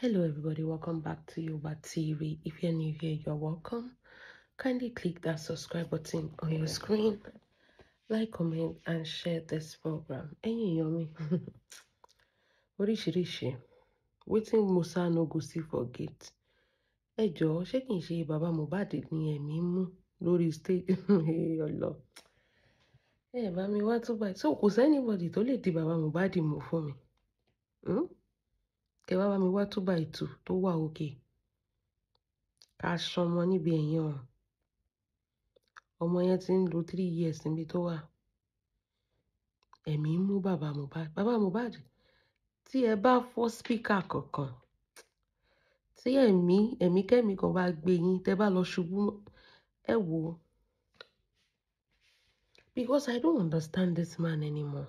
Hello everybody, welcome back to Yoba TV. If you're new here, you're welcome. Kindly click that subscribe button on your screen, like, comment, and share this program. Ẹ̀yin èèyàn mi, oríṣiríṣi. Wetin Musa no go see for gate. Ẹ jọ̀ọ́, ṣé kìí ṣe bàbá Mohbad ní ẹ̀mí mú lórí stage? Ọlọ. Ẹ bá mi wá tó báyìí. So kò sí anybody tó lè di bàbá Mohbad mú fún mi. Hmm? Kẹ wá bá mi wá 2 by 2 tó wà òkè. Ká ṣọmọ níbi ẹ̀yìn ọ̀run. Ọmọ yẹn ti ń lo 3 years níbi tó wà. Ẹ̀mí ń mú bàbá Mohbad. Bàbá Mohbad, tí ẹ bá fọ́ speaker kankan, tí ẹ̀mí kẹ́mi kan bá gbé yín, tẹ́ bá lọ ṣubú, ẹ wò ó. Because I don't understand this man anymore.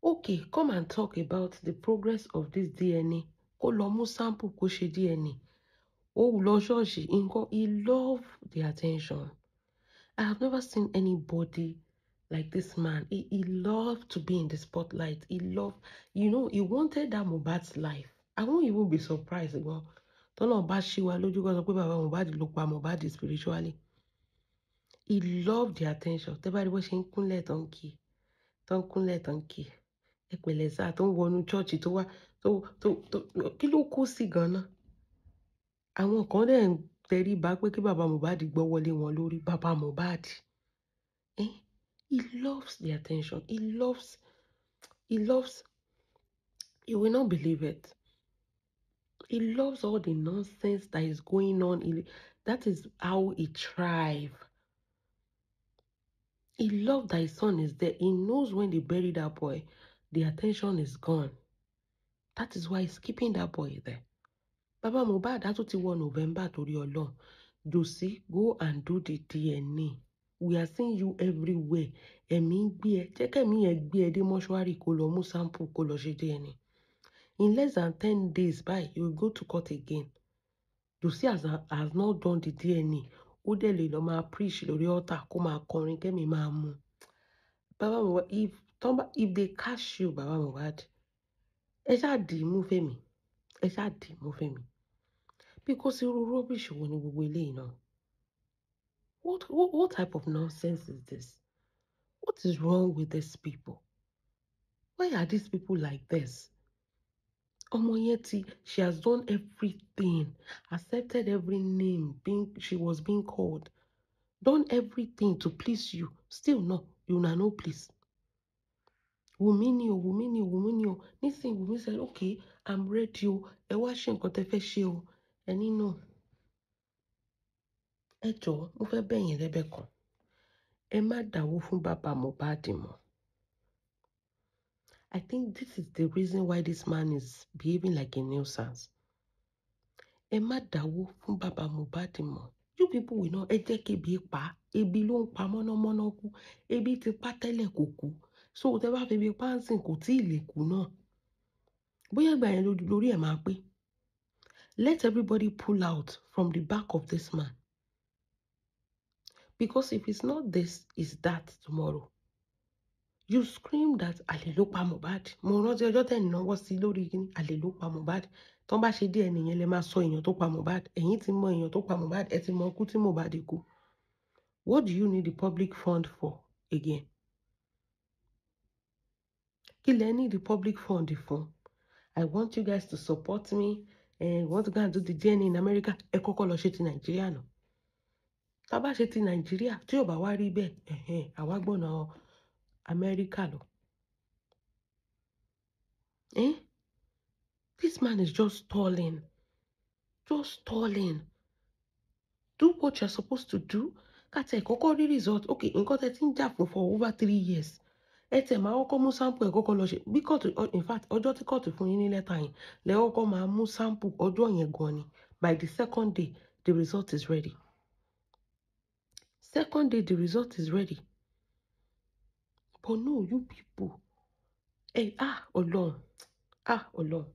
Okay, come and talk about the progress of this DNA. Kó lọ mú sample, kó ṣe DNA. Ó lọ ṣọ́ọ̀ṣì, nǹkan, he love the attention. I have never seen anybody like this man. He loved to be in the spotlight. He loved, he wanted that Mohbad's life. I won't even be surprised gan. Tọ́lọ́run bá ṣí wa lójú, kó sọ pé bàbá Mohbad ló pa Mohbad spiritually. He loved the attention. Tẹ́ bá rí bó ṣe ń kúnlẹ̀ tó ń kí, tó ń kúnlẹ̀ tó ń kí. Ẹ pẹ̀lẹ́ sáà tó ń wọnú church tó wá tó kí ló kó sí gan-an? Àwọn kan dẹ̀ ń tẹríba pé kí bàbá Mohbad gbọ́ wọlé wọn lórí. Bàbá Mohbad. Eh? He loves the attention. He loves, you will not believe it. He loves all the nonsense that is going on. That is how he thrive. He loved that his son is there. He knows when they bury that boy, the attention is gone. That is why he's keeping that boy there. Baba Mohbad, á tún ti wọ November, torí Ọlọ́run. Josie, go and do the DNA. We are seeing you everywhere. Ẹ̀mí ń gbé ẹ. Jẹ́ kẹ́mi yẹn gbé ẹ dé mọ́ṣúárì, kó lọ mú sample, kó lọ ṣe DNA. In less than 10 days báyìí, you will go to court again. Josie has not done the DNA. Ó dẹ̀ lè lọ máa preach lórí altar, kó máa kọrin kẹ́mi máa mú. Baba Mohbad, if they catch you, Baba Mohbad, ẹ ṣáà dì í mú fẹ́mi. Ẹ ṣáà dì í mú fẹ́mi. Because irú rubbish wo ni gbogbo eléyìí náà? What type of nonsense is this? What is wrong with these people? Why are these people like this? Ọmọ yẹn ti, she has done everything, accepted every name being she was being called, done everything to please you. Still no, you na no please. Wùmí ni o, Wùmí ni o, Wùmí ni o. Nísìnyí Wùmí said, "Okay, I'm ready o. Ẹ wá ṣe nǹkan tẹ́ fẹ́ ṣe o." Ẹ ní no. Ẹ jọ̀ọ́, mo fẹ́ bẹ̀ yín lẹ́bẹ̀ kan. Ẹ má dáwó fún bàbá Mohbad mọ́. I think this is the reason why this man is behaving like a nuisance. Ẹ má dáwó fún bàbá Mohbad mọ́. You people will not, ẹ jẹ́ kí ebi pa. Ebi ló ń pa mọ́nàmọ́ná kú. Ebi ti pa tẹ́lẹ̀, kò kú. So tẹ́ bá fi ebi pa ń sìn, kò tí ì lè kú náà. Bóyá ìgbà yẹn lórí ẹ̀ máa pé. Let everybody pull out from the back of this man. Because if it's not this, it's that tomorrow. You scream that àlè ló pa Mohbad. Mo rántí ọjọ́ tẹ̀ ń náwó sí lórí kíní, àlè ló pa Mohbad. Tán bá ṣe díẹ̀ nìyẹn, lẹ máa sọ èèyàn tó pa Mohbad. Ẹ̀yin ti mọ èèyàn tó pa Mohbad, ẹ ti mọ ikú tí Mohbad kú. What do you need the public fund for again? Kí lẹ need the public fund fún? I want you guys to support me and you want to go and do the DNA in America. Ẹ kọ́kọ́ lọ ṣe ti Nàìjíríà náà. Tá a bá ṣe ti Nàìjíríà, tí ò bá wá rí bẹ́ẹ̀, ẹ̀hẹ́n, àwa gbọ́nà Amẹ́ríkà lọ. Eh? This man is just stalling. Just stalling. Do what you're supposed to do. Ká tẹ̀ kọ́kọ́ rí result. Okay, nǹkan tẹ́ ti ń jà fún for over 3 years. Ẹ tẹ̀ máa kọ́kọ́ mú sample, ẹ̀ kọ́kọ́ lọ ṣe. Bí kóòtù, in fact, ọjọ́ tí kóòtù fún yín ní lẹ́tà yẹn, lẹ kọ́kọ́ máa mú sample ọjọ́ yẹn gan ni. By the second day, the result is ready. Second day, the result is ready. But no, you people. Hey, ah, Ọlọ́run. Ah, Ọlọ́run.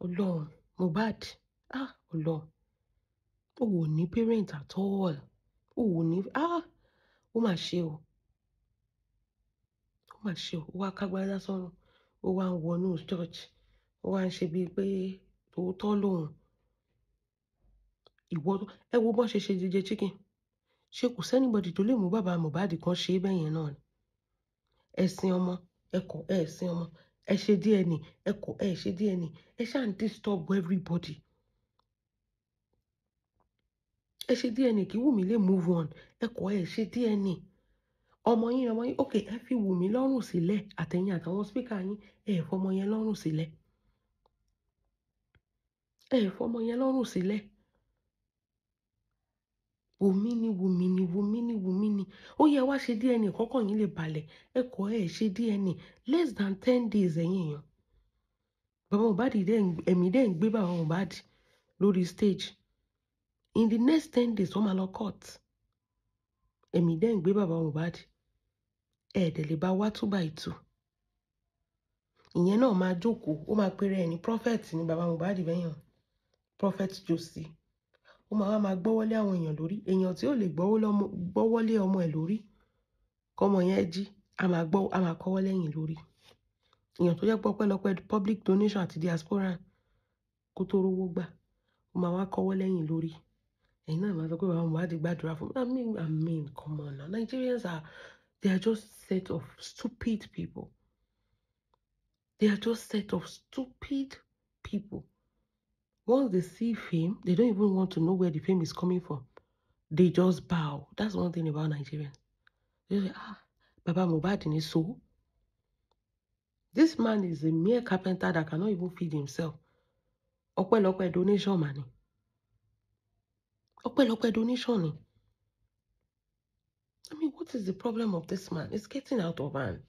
Ọlọ́run. Mohbad. Ah, Ọlọ́run. O ò ní parent at all. O ò ní, ah, ó mà ṣe o. Ó mà ṣe o. Ó wá kágbádá sọ́run. Ó wá ń wọnú church. Ó wá ń ṣe bíi pé Tòótọ́ lòun. Ìwọ ẹ wo bọ́n ṣe ṣe DJ Chicken. Ṣé kò sí anybody tó lè mú bàbá Mohbad kan ṣe é bẹ́yẹn náà ni? Ẹ sin ọmọ, ẹ kọ̀, ẹ sin ọmọ, ẹ ṣe DNA, ẹ kọ̀, ẹ ṣe DNA, ẹ ṣáà ń disturb everybody. Ẹ ṣe DNA kí Wùmí lè move on, ẹ kọ̀, ẹ ṣe DNA. Ọmọ yín, ọmọ yín, okay, ẹ fi Wùmí lọ́rùn sílẹ̀, àtẹ̀yìn àtàwọn speaker yín, ẹ fọmọ yẹn lọ́rùn sílẹ̀. Ẹ fọmọ yẹn lọ́rùn sílẹ̀. Wùmí ni, Wùmí ni, Wùmí ni, Wùmí ni. Ó yẹ wá ṣe DNA kọ́kọ́ yín lè balẹ̀. Ẹ kọ̀, ẹ ṣe DNA less than 10 days ẹ̀yìn èèyàn. Bàbá Mohbad dẹ̀ ẹ̀mí dẹ̀ ń gbé bàbá Mohbad lórí stage. In the next 10 days, wọ́n máa lọ court. Ẹ̀mí dẹ̀ ń gbé bàbá Mohbad. Ẹ dẹ̀ lè bá wá 2 by 2. Ìyẹn náà máa jókòó, ó máa pèrè ẹ̀ ní prophet ní bàbá Mohbad bẹ́yàn. Prophet Josie. Ó máa wá máa gbọ́wọ́lé àwọn èèyàn lórí. Èèyàn tí ò lè gbọ́wọ́lé ọmọ ẹ̀ lórí. Kọ́mọ yẹn jí, a máa gbọ́, a máa kọ́wọ́ lẹ́yìn lórí. Èèyàn tó jẹ́ pé ọpẹ́lọpẹ́ public donation àti diaspora kó tó rówó gbà, ó máa wá kọ́wọ́ lẹ́yìn lórí. Ẹ̀yin náà máa sọ pé bàbá Mohbad gbàdúrà fún mi. I mean, come on now. Nigerians are, they are just set of stupid people. They are just set of stupid people. Once they see fame, they don't even want to know where the fame is coming from. They just bow. That's one thing about Nigerians. They say, "Ah, Baba Mohbad ni so." This man is a mere carpenter that cannot even feed himself. Ọpẹ́lọpẹ́ donation money. Ọpẹ́lọpẹ́ donation ni. I mean, what is the problem of this man? It's getting out of hand.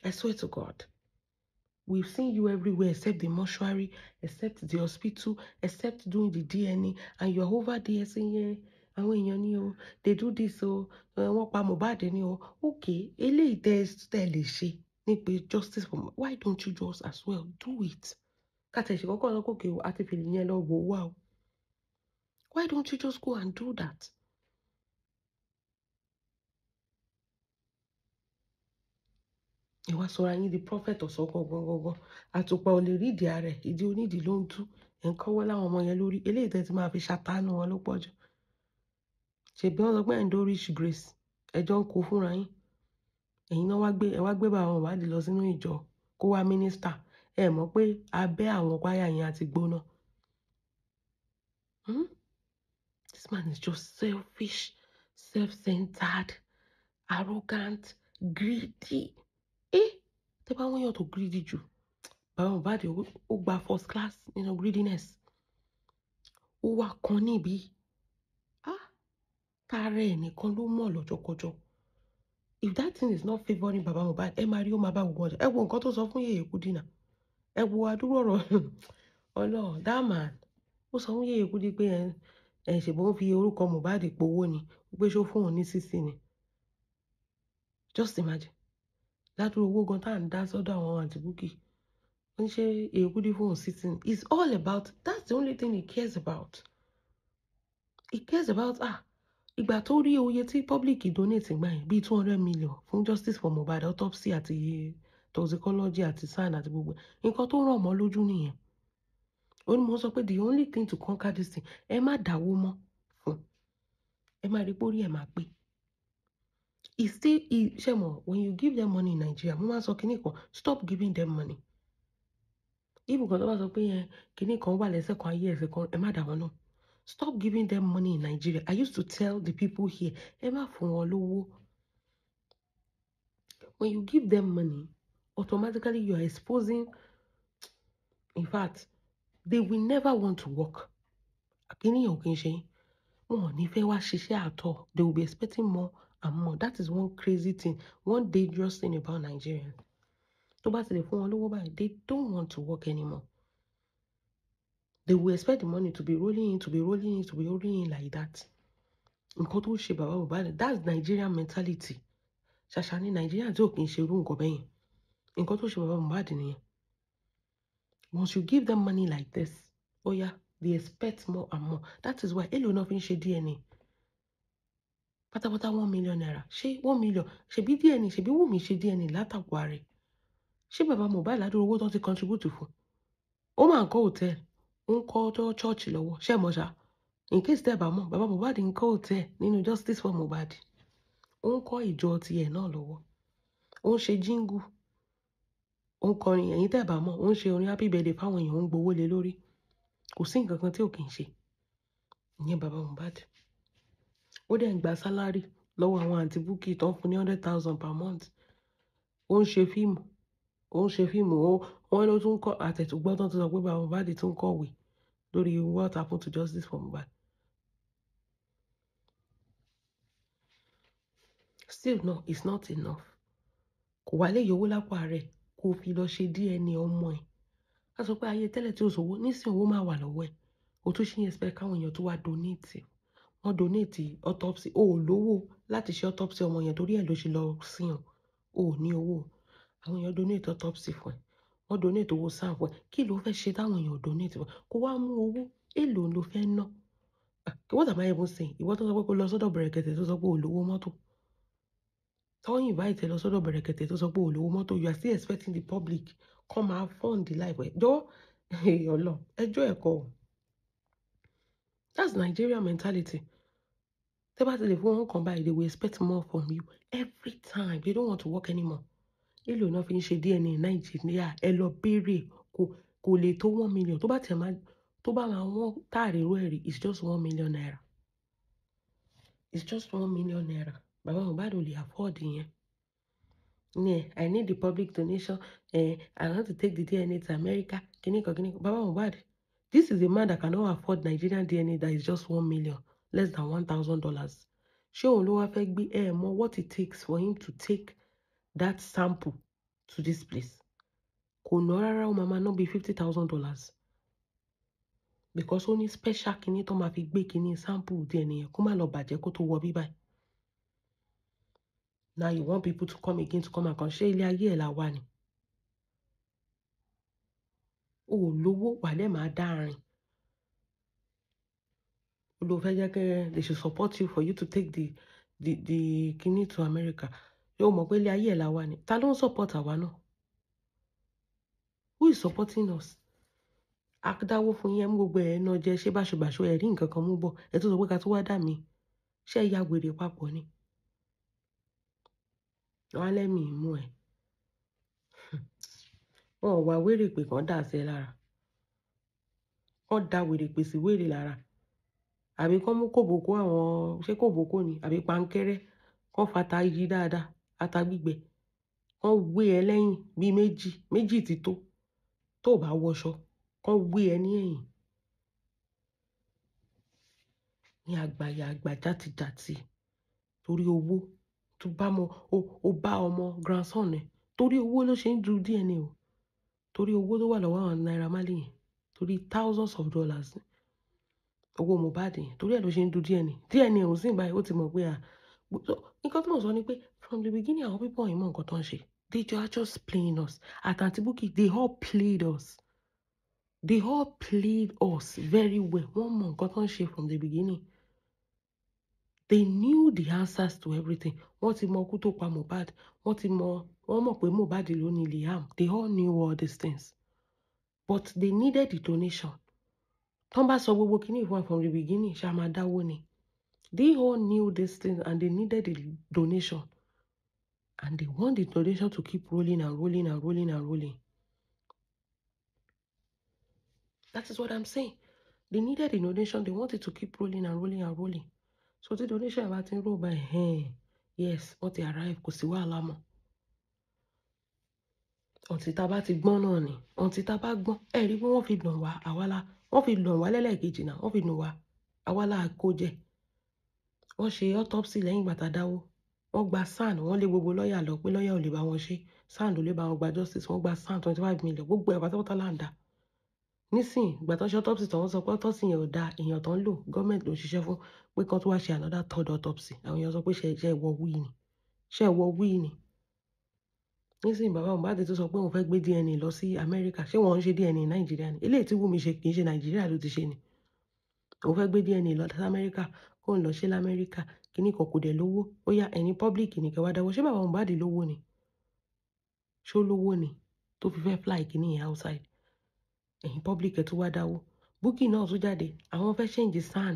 I swear to God. We've seen you everywhere except the mortuary, except the hospital, except doing the DNA, and you're over there saying, "Yeah, àwọn èèyàn ni o, they do this o, wọ́n pa Mohbad ni o." Okay, eléyìí tẹ́ lè ṣe ní pé justice for Mohbad, why don't you just as well do it? Kàtẹ̀sí kọ́kọ́ lọ kókè o, àti fìlì yẹn lọ wò wá o. Why don't you just go and do that? Ẹ wá sọra yín di prophet ọ̀sán gangan gangan. Àtùpà ò lè rí ìdí ara ẹ̀, ìdí onídìí ló ń tú. Ẹ̀ ń kọ́wọ́ láwọn ọmọ yẹn lórí. Eléyìí tẹ́ ti máa fi ṣàtánù wọn ló pọ̀ jù. Ṣèbí wọ́n sọ pé ẹ̀ ń do rich grace, ẹjọ́ ń kó fúnra yín. Ẹ̀yin náà wá gbé, ẹ wá gbé bàbá Mohbad lọ sínú ìjọ kó wá minister. Ẹ mọ̀ pé abẹ́ àwọn kwaya yẹn á ti gbóná. Hmm? This man is just selfish, self-centered, arrogant, greedy. Eh? Tẹ́ bá wọ́n yàn tó greedy jù. Bàbá Mohbad ó gba first class nínú greediness. Ó wá kan níbí. Ah! Tààrà ẹ̀ nìkan ló mọ̀ lọ́jọ́kọjọ́. If that thing is not favouring Baba Mohbad, ẹ máa rí ó máa bá gbogbo ọjà. Ẹ wo nǹkan tó sọ fún Yèyé Kudi náà. Ẹ wo adúrú ọ̀rọ̀ Ọlọ́run, that man. Ó sọ fún Yèyé Kudi pé ẹ ẹ ṣèbó ń fi orúkọ Mohbad powó ni, pé ṣó fún òun ní sísí ni. Just imagine. Ládùúrú owó gan tá à ń dá sọ́dọ̀ àwọn àǹtí Bukky. Ó ń ṣe Yèyé Kudi fún òun sísí ni. It's all about, that's the only thing he cares about. He cares about, ah, ìgbà tó rí oye tí public donate gbà yẹn bíi 200 million fún justice for Mohbad, autopsy àti toxicology àti SAN àti gbogbo ẹ̀. Nǹkan tó ràn mọ́ lójú nìyẹn. Ó ní mo sọ pé the only thing to conquer this thing, ẹ má dáwó mọ́ fún. Ẹ má rí pé orí ẹ̀ máa pé. He still, he, ṣé mọ̀, when you give them money in Nigeria, mo máa ń sọ kinní kan, stop giving them money. If nǹkan tó bá sọ pé yẹn kinní kan wà lẹ́sẹ̀ kan ayé ẹsẹ̀ kan, ẹ má dá wọn náà. Stop giving them money in Nigeria. I used to tell the people here, ẹ má fún wọn lówó. When you give them money, automatically you are exposing, in fact, they will never want to work. Kíní yẹn ò kí ń ṣe yín. Wọn ò ní fẹ́ wá ṣiṣẹ́ at all. They will be expecting more and more. That is one crazy thing, one dangerous thing about Nigerians. Tó bá ti lè fún wọn lówó báyìí, they don't want to work anymore. They will expect the money to be rolling in, to be rolling in, to be rolling in like that. Nǹkan tó ń ṣe bàbá Mohbad, that's Nigerian mentality. Ṣàṣà ní Nigerian tí ò kí ń ṣe irú nǹkan bẹ́yẹn. Nǹkan tó ṣe bàbá Mohbad nìyẹn. Once you give them money like this, oh yeah, they expect more and more. That is why èló náà fi ń ṣe DNA. Pátápátá ₦1 million. Ṣé 1 million? Ṣebí DNA, ṣebí Wùmí ṣe DNA látàkọ rẹ̀. Ṣé bàbá Mohbad ládùúrú owó tó ti contribute fún? Ó máa ń kọ́ hotel. Ó ń kọ́ church lọ́wọ́. Ṣé ẹ mọ̀ ṣá? In case tẹ́ ẹ bá mọ̀, bàbá Mohbad ń kọ́ hotel nínú Justice for Mohbad. Ó ń kọ́ ìjọ tiẹ̀ náà lọ́wọ́. Ó ń ṣe jingle. Ó ń kọrin. Ẹ̀yin tẹ́ ẹ bá mọ̀, ó ń ṣe orin happy birthday fáwọn èèyàn, ó ń gbowó lé lórí. Kò sí nǹkan kan tí ò kì í ṣe. Ìyẹn bàbá Mohbad. Ó dẹ̀ ń gba salary lọ́wọ́ àwọn àǹtí Bukky tó ń fún ní 100,000 per month. Ó ń ṣe fíìmù. Ó ń ṣe fíìmù. Wọ́n ló tún kọ́ àtẹ̀tùgbọ́n tó ti sọ pé bàbá Mohbad tún kọ̀wé lórí what happened to Justice for Mohbad. Still no, it's not enough. Kò wá lè yọwó lápò ààrẹ kó fi lọ ṣe DNA ọmọ ẹ̀. A sọ pé ayé tẹ́lẹ̀ tí ò sówó, nísìnyí owó máa wà lọ́wọ́ ẹ̀. O tún ṣì ń expect káwọn èèyàn tó wá donate. Wọ́n donate autopsy. O ò lówó láti ṣe autopsy ọmọ yẹn torí ẹ̀ ló ṣe lọ sí wọn. O ò ní owó. Àwọn èèyàn donate autopsy fún ẹ. Wọ́n donate owó SAN fún ẹ. Kí ló fẹ́ ṣe táwọn èèyàn donate fún ẹ? Kó wá mú owó, èlò ló fẹ́ ná. What am I even saying? Ìwọ tó sọ pé kó lọ sọ́dọ̀ Bẹ̀rẹ̀kẹ̀tẹ̀ tó sọ pé o lówó mọ́tò. Tọ́ invite ẹ lọ sọ́dọ̀ Bẹ̀rẹ̀kẹ̀tẹ̀ tó sọ pé o lówó mọ́tò. You are still expecting the public come and fund the life. Jọ̀ọ́, Ọlọ́run, ẹjọ́ ẹ̀kọ́ o. That's Nigeria mentality. Tẹ́ bá ti lè fún wọn kan báyìí, they will expect more from you every time. They don't want to work anymore. Èlò náà fi ń ṣe DNA Nàìjíríà. Ẹ lọ béèrè, kò lè tó 1 million. Tó bá tẹ̀ máa, tó bá máa wọ́n táàrí irú ẹ̀rí, it's just 1 million naira. It's just 1 million naira. Bàbá Mohbad ò lè afford ìyẹn. Yeah, I need the public donation. I want to take the DNA to America. Kìnìkan, kìnìkan. Bàbá Mohbad, this is a man that cannot afford Nigerian DNA that is just 1 million, less than $1,000. Ṣé òun ló wá fẹ́ gbé ẹ mọ̀ what it takes for him to take that sample to this place? Kò ná rárá, ó máa máa ná bí $50,000. Because ó ní special kinní tó máa fi gbé kinní sample DNA yẹn kó má lọ bàjẹ́ kó tó wọ bí báyìí. Now you want people to come again to come and come. Ṣé ilé ayé ẹ̀ la wà ni? O ò lówó, wà lẹ́ máa dárin. O ló fẹ́ jẹ́ kí they should support you for you to take the kinní to America. Yóò mọ̀ pé ilé ayé ẹ̀ la wà ni. Ta ló ń support àwa náà? Who is supporting us? A dáwó fún yín, ẹ mú gbogbo ẹ̀ náà jẹ, ṣé báṣubàṣu ẹ rí nǹkan kan mú bọ̀. Ẹ tún sọ pé ká tún wá dà mí. Ṣé ẹ ya wèrè papọ̀ ni? Wọ́n á lẹ́mìí mú ẹ. Wọn ò wá wèrè pé kàn dà sí ẹ lára. Kàn da wèrè pè sí wèrè lára. Àbí kàn mú kòbókó àwọn, ṣé kòbókó ni? Àbí pankẹ́rẹ́. Kàn fata yí dáadáa, ata gbígbẹ. Kàn wé ẹ lẹ́yìn bí méjì, méjì ti tó. Tó bá wọṣọ, kàn wé ẹ ní ẹ̀yìn. Ní àgbàyà àgbà játijàti. Torí owó tó bá mọ, o bá ọmọ grandson ẹ. Torí owó ló ṣe ń du DNA o. Torí owó tó wà lọ́wọ́ àwọn Naira Marley yẹn. Torí thousands of dollars. Owó Mohbad yẹn. Torí ẹ ló ṣe ń du DNA. DNA ò sí báyìí, ó ti mọ̀ pé à. Nǹkan tí mò ń sọ ni pé from the beginning àwọn people yìí mọ̀ nǹkan tó ń ṣe. They are just playing us. At Aunty Bukky, they all played us. They all played us very well. Wọ́n mọ̀ nǹkan tó ń ṣe from the beginning. They knew the answers to everything. Wọ́n ti mọ ikú tó pa Mohbad. Wọ́n ti mọ̀, wọ́n mọ̀ pé Mohbad ló ní Liam. They all knew all these things. But they needed the donation. Tọ́n bá sọ gbogbo kíní ìfún wa from the beginning, ṣá máa dáwó ni. They all knew this thing and they needed the donation. And they want the donation to keep rolling and rolling and rolling and rolling. That is what I'm saying. They needed the donation. They want it to keep rolling and rolling and rolling. So the donation bá ti ń roll by, yes, wọ́n ti arrive, kò sí wàhálà mọ́. Ọ̀tí tá bá ti gbọ́n náà ni. Ọ̀tí tá bá gbọ́n, ẹ rí pé wọ́n fi dùn wá, àwa la, wọ́n fi dùn wá lẹ́lẹ́kejì náà, wọ́n fi dùn wá, àwa la kó jẹ. Wọ́n ṣe autopsy lẹ́yìn ìgbà tá dáwó. Wọ́n gba SAN, wọ́n lé gbogbo lọ́ọ̀yà lọ pé lọ́ọ̀yà ò lè bá wọn ṣe. SAN ló lè bá wọn gba justice, wọ́n gba SAN 25 million, gbogbo ẹ̀ pátápátá là ń dá. Nísìnyí, ìgbà tó ń ṣe autopsy tán, wọ́n sọ pé autopsy yẹn ò da, èèyàn tó ń lò, government ló ń ṣiṣẹ́ fún, pé kán tó wá ṣe another third autopsy. Àwọn èèyàn sọ pé ṣé ẹ wọ wí ni? Ṣé ẹ wọ wí ni? Nísìnyí, bàbá Mohbad tó sọ pé òun fẹ́ gbé DNA lọ sí America. Ṣé wọ́n ń ṣe DNA ní Nàìjíríà ni? Eléyìí tí Wunmi ṣe kì í ṣe Nàìjíríà ló ti ṣe ni. Òun fẹ́ gbé DNA lọ sí America, kó ń lọ ṣe l'Amẹ́ríkà. Kíní kan kò dẹ̀ lówó. Ó yá ẹ̀yin public ní kí ẹ wá dáwó. Ṣé bàbá Mohbad lówó ni? Ṣé ó lówó ni tó fi fẹ́ fly kíní yẹn outside? Ẹ̀yin public ẹ tún wá dáwó. Bukky náà tún jáde, àwọn fẹ́ change SAN.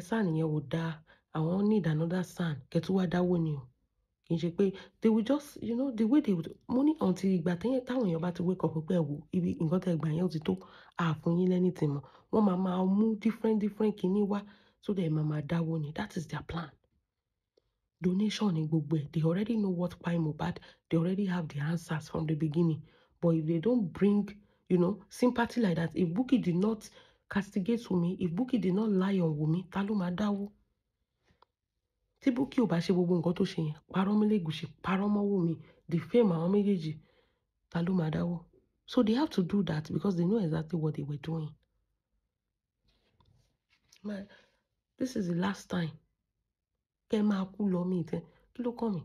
SAN yẹn ò dáa, àwọn need another SAN. Kẹ́ tún wá dáwó ni o. Kì í ṣe pé they will just, the way they would, mo ní until ìgbà táwọn èèyàn bá ti wake up pé ẹ wo ibi nǹkan tẹ́ gbà yẹn ó ti tó, àfún yín lẹ́ni mọ̀. Wọ́n máa máa mú different different kinní wá so that ẹ máa máa dáwó ni. That is their plan. Donation ni gbogbo ẹ̀. They already know what kpai Mohbad. They already have the answers from the beginning. But if they don't bring sympathy like that, if Bukky did not castigate Wunmi, if Bukky did not lie on Wunmi, ta ló máa dáwó? Tí Bukky ò bá ṣe gbogbo nǹkan tó ṣe yẹn, parọ́ mọ́ Elégùṣì, parọ́ mọ́ Wunmi, defame àwọn méjèèjì, ta ló máa dáwó? So they have to do that because they know exactly what they were doing. Man, this is the last time. Kẹ́ máa kú lọ mí tẹ́. Kí ló kàn mí?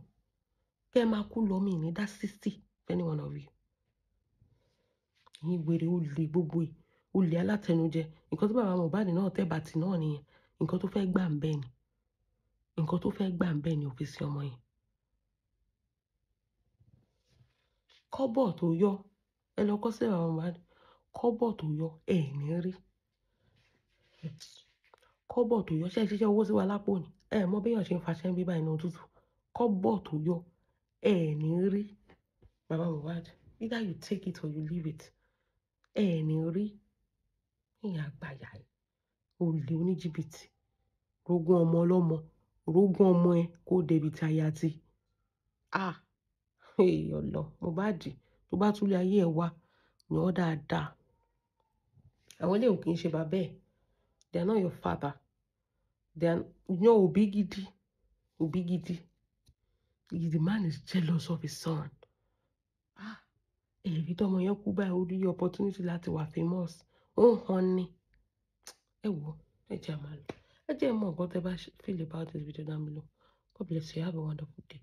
Kẹ́ máa kú lọ mí ní dá 60 for any one of you. Ẹ̀yin wèrè olè gbogbo yìí, olè alátẹnujẹ. Nǹkan tí bàbá Mohbad náà tẹ́ bàtì náà nìyẹn. Nǹkan tó fẹ́ gbà ń bẹ́ẹ̀ ni. Nǹkan tó fẹ́ gbà ń bẹ́ẹ̀ ni òfin sí ọmọ yẹn. Kọ́bọ̀ tó yọ, ẹ lọ kọ́ sí bàbá Mohbad. Kọ́bọ̀ tó yọ, ẹ ní rí. Kọ́bọ̀ tó yọ, ṣé ẹ ṣiṣẹ́ owó sí wa lápò ni? Ẹ mọ bí èèyàn ṣe ń faṣẹ́ ń bí báyìí nínú òtútù. Kọ́bọ̀ tó yọ, ẹ ní rí. Bàbá Mohbad, either you take it or you leave it. Ẹ ní rí. Ìyẹn àgbàyà ẹ̀. Olè oníjìbìtì. Rógún ọmọ ọlọ́mọ. Rógún ọmọ ẹ kó dẹ̀bìtì aya tí. Ah! Hey, ọlọ. Mohbad, tó bá túlé ayé ẹ wá, yàn án dáadáa. Àwọn eléyìí ò kí ń ṣe bàbá ẹ̀. They are not your father. They are yan òbí gidi. Òbí gidi. The man is jealous of his son. Ah! Èyí tọ́mọ yẹn kú báyìí, ó rí opportunity láti wà famous. Ó ń han ni. Ẹ wò, ẹ jẹ́ a máa lọ. Ẹ jẹ́ ẹ mọ nǹkan tẹ́ bá feel about this video down below. God bless you. Have a wonderful day.